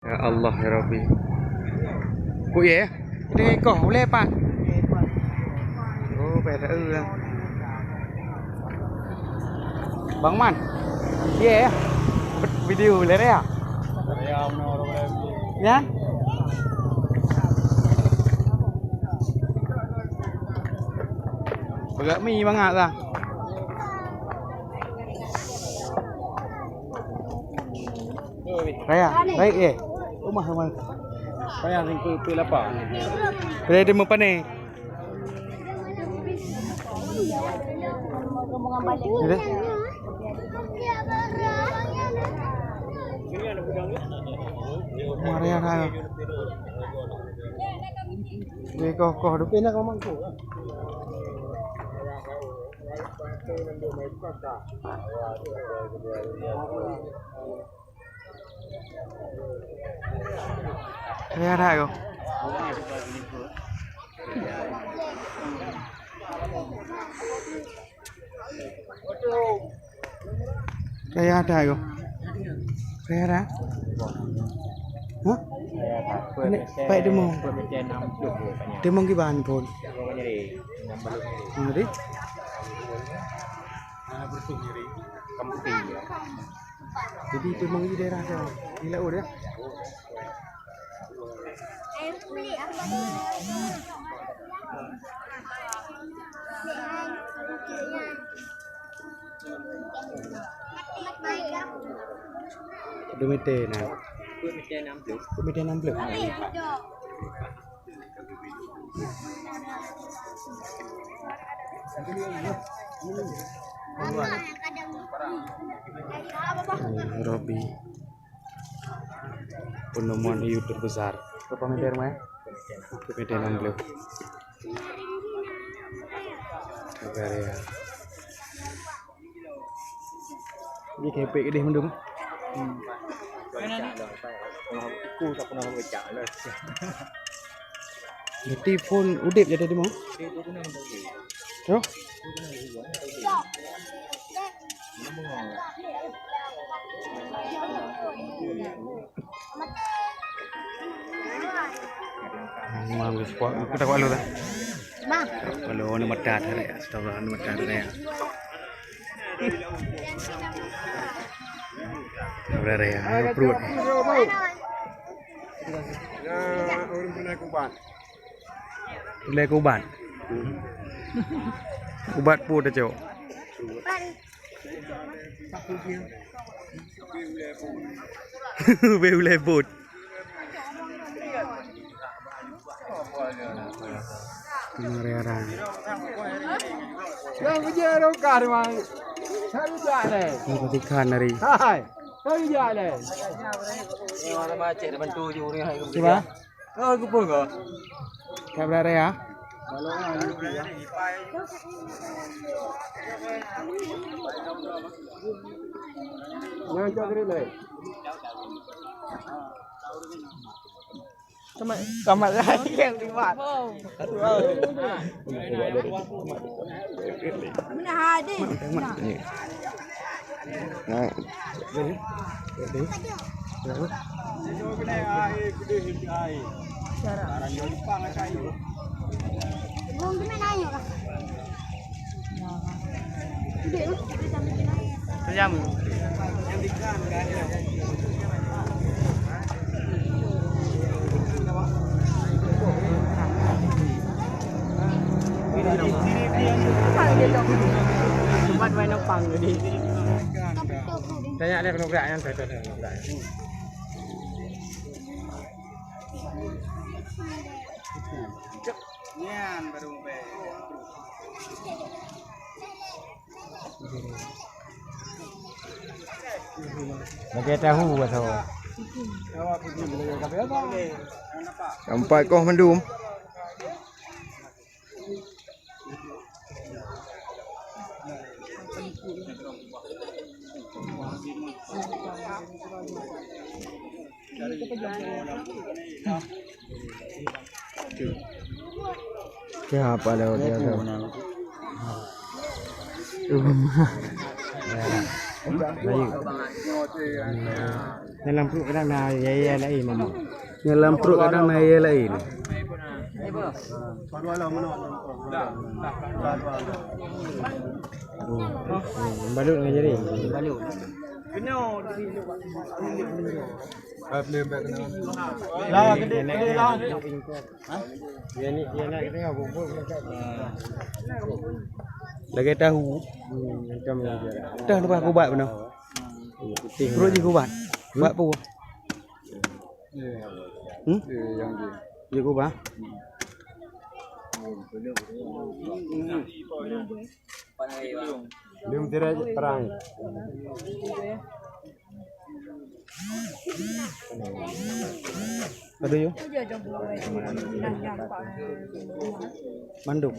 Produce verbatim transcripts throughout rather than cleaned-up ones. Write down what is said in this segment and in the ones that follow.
Ya Allah, ya Rabbi. Ku ye? Tengok koh, uleh pat. Oh, pada eu lah. Bang Man. Ye ya? Video lere ya? Ya? Peugah mi mangat lah. Raya, baik eh. Rumah rumah. Payah ringkut tu lapar. Boleh dia mempane. Ada? Rumah Raya dah. Dia koh koh tu pindah ke rumah tu. Raya dah ko. Raya dah ko. Raya dah. Hah? Ini baik demo. Demo kiban pun. Jadi. Jadi memang di daerah sana. Di laut ya. Dua meter nah. Dua meter enam puluh. Dua meter enam puluh. Robi. Penemuan hiu terbesar. Berapa meter, Mai? Satu meter enam puluh. Negara ya. Dia kepek ke dia mendung. Hmm. Berarti phon udip jadi di mana? Terus? Memang kuat, aku tak kuat lu dah. Bang. Kalau ni medat hari, astagfirullah, ni medat hari. Berapa ya? Perut. Ya, orang pernah kubat. Ulèe keu ubat. Ubat peue tacok? Ubé ulèe bot. Keunoe raya-raya. Yang kerja rongkah memang. Saya bijak deh. Ini pati ikan dari. Hai. Saya bijak deh. Ini orang macet dah bantu je orang hai. Cuba. Oh, geupeu ka? Ka beularé, ya? Nyan cok diri lé. Sama, sama lagi yang liwat. Aduh. Mana hadis? Nah. Sejam. Tempat main numpang tadi. Tanya dia kena gerak yang saya tanya. Nyan baru mubé. Lagèe tahu bahasa. Empat koh mandum. Siapa lewat dia tu? Bayeue. Nyan lam pruet kadang na yaya laén, Mama. Nyan lam pruet kadang na yaya laén. Oh, oh, balot ngon jari. Balot. Lah, gede, gede lah. Lagèe tahu. Dah leupah kubat beuna. Pruet jih kubat. Kubat peue? Hmm? Jih kubat. Leuem tirek perang. Aduh, yo. Mandum.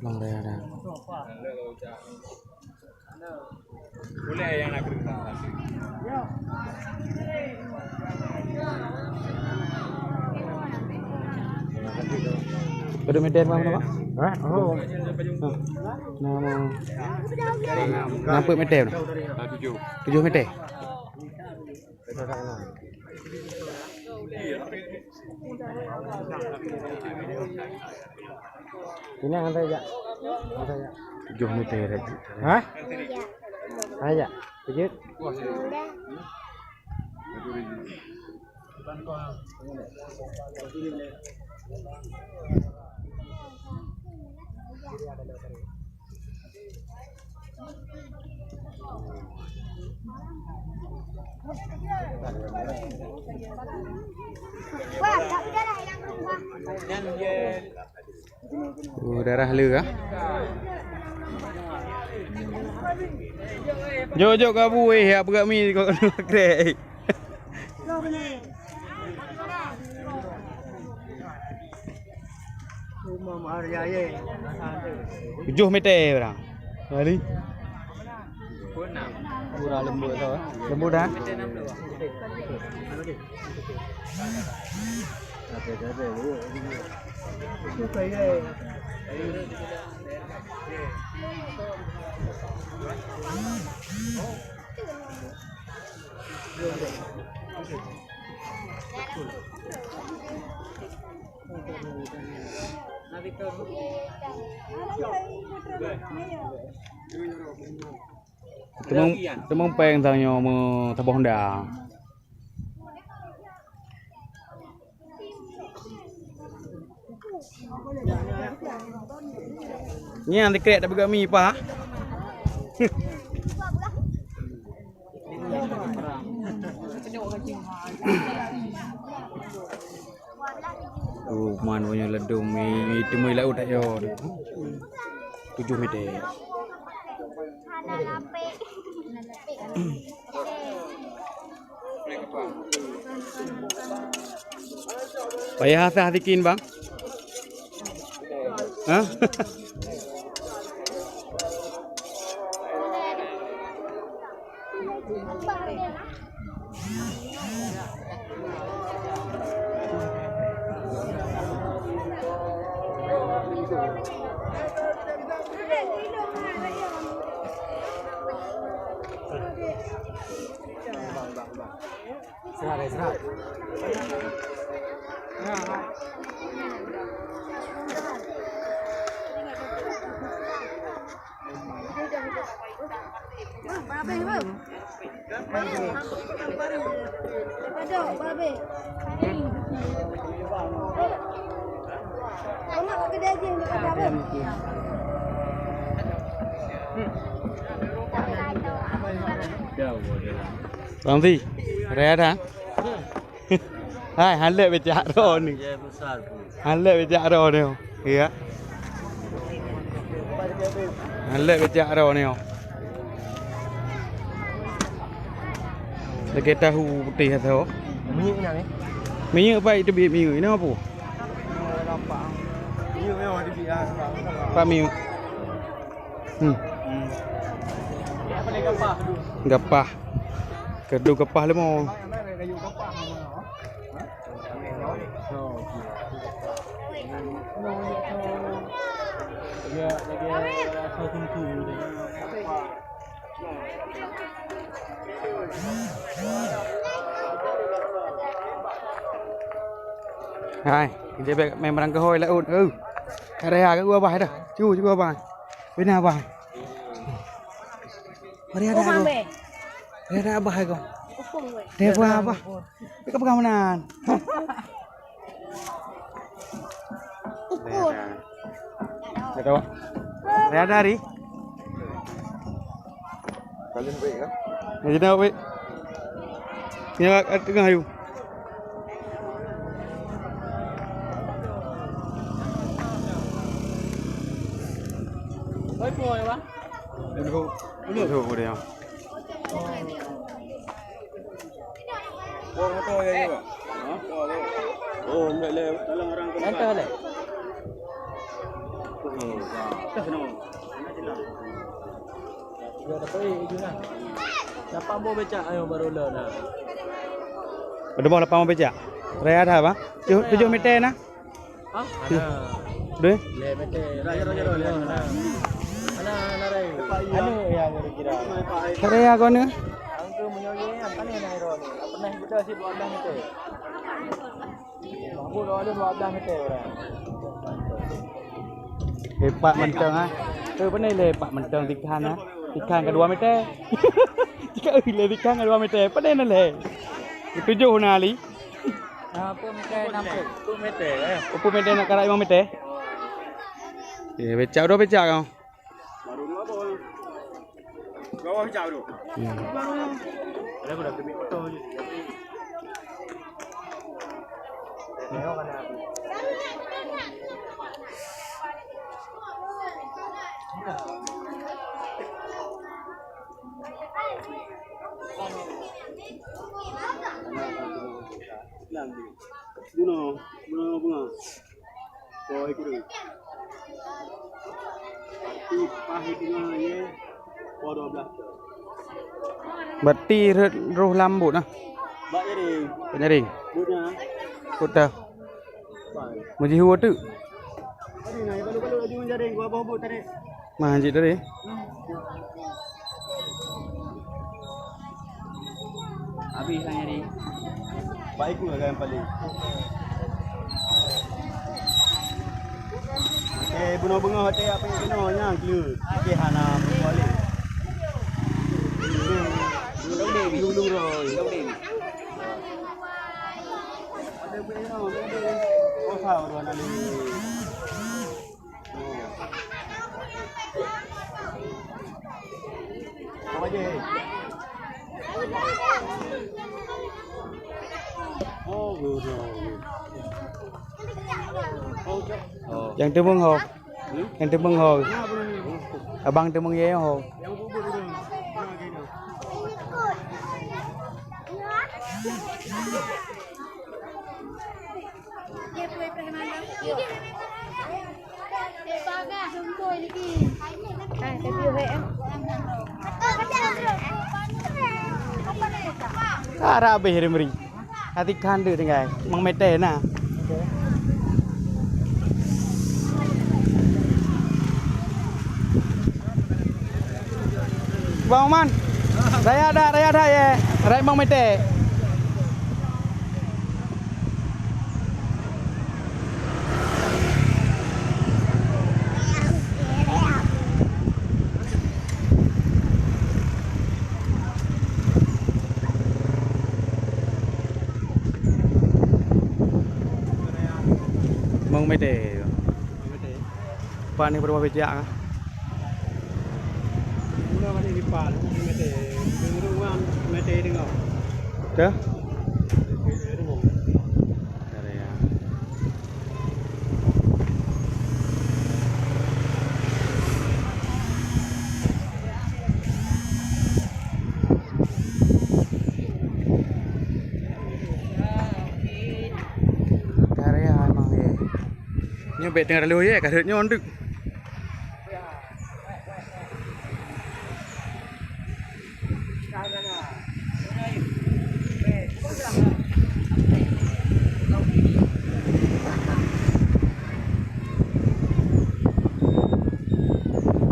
Long raya dah. Padum meter, Bang, berapa? Hah? Oh. Nah, mau. Berapa meter? Tujuh. Tujuh meter. Ini yang saya jak. Yang saya jak. Tujuh meter lagi. Hah? Saya jak. Tujuh. Oh, darah le kah? Jok, jok, kabu, eh, ya, peugah mi kok krek. Tujuh meter barang. Kali. Kurang lembut tu, eh. Lembut dah. Teumong, teumong péng tanyoe meu saboh honda. Nyan dikrek tapi gak mi pah. Oh, man, banyak ledung mi, mi temui laut tak yo. Tujuh meter. Payah asah sikin, Bang. Hah? Serat, eh, serat. Ramzi, raya dah. Hai, han lheueh becak droeneuh. Ye, besar pun. Han lheueh becak droeneuh. Ya. Han lheueh becak droeneuh. Lagèe tahu putih atau? Minyak ni. Minyeuk pat teubiet minyeuk. Inoe peue? Pat minyeuk. Hmm. Gapah. Keudu gapah leumô. Hai, dia bek main barang keuhôi laut. Oh. Ada ya, gua bah dah. Cu, cu bah. Bina bah. Mari ada aku. Mari ada abah aku. Dia bah abah. Dia pegang menan. Ukur. Ada awak. Ada hari. Kalian baik kan? Lagi dah baik. Ni awak kat tengah you. Baik pun ya bang. Dulu. Dulu dia. Oh, motor ya juga. Oh, ambil le tolong orang ke. Entah le. Dah no. Dia dapat eh ujung lah. Dapat bawa becak ayo baru le nah. Ada bawa lapan becak. Raya dah bang. Tujuh, tujuh meter nah. Hah? Deh. Lé meter. Raya, raya, raya. Nah. Ana, ana rai. Anu ya kira-kira. Raya kau ni. Angka menyoye apa ni nak iro ni? Pernah kita si dua belas meter. Aku dah ada dua belas meter orang. Lepak mentong ah. Tu benar lepak mentong tikan ah. Tikan ke dua meter. Tikan le tikan ke dua meter. Benar na le. Tujuh na ali. Ah, pun meter enam puluh. Pun meter eh. Pun meter nak karat lima meter. Eh, becak dua becak kau. Baru dua apa? Dua becak tu. Hmm. Ada aku dah kena motor je. Bunoe, bunoe bunga. Koi kureueng. Tapi paih bunga ye, po dua belas. Berarti rhot roh lam buet nah. Bak jaring. Bak jaring. Buetnya. Kota. Meujihu teuk. Tadi na balu-balu laju jaring gua boh buet tadi. Mah jih tadi. Habis lah nyari. Baik pun agak yang paling. Eh, bunoe-bunoe hotel apa yang kena nyang kelu. Okey hana boleh. Dulu, dulu, dulu. Ada benda, benda. Oh, sah, baru nak ni. Apa je? Oh, guru. Oh, cok. Oh. Nyang teumeung ho. Hmm? Nyang teumeung ho. Abang teumeung ye ho. Yang bubur tu. Ka rab habéh ri meuri. Hati khandeuek tinggai. Mang Mete na. Bang Oman. Raya dak, raya dak ye. Rai Mang Mete. Mang Mete. Pak ni berapa becak ah? Mula balik di Pak, Mete. Di rumah Mete dengar. Dah? Mete dengar. Dari ya. Nyoe bèk teungoh lheueh ye, ka rhot nyoe deuk.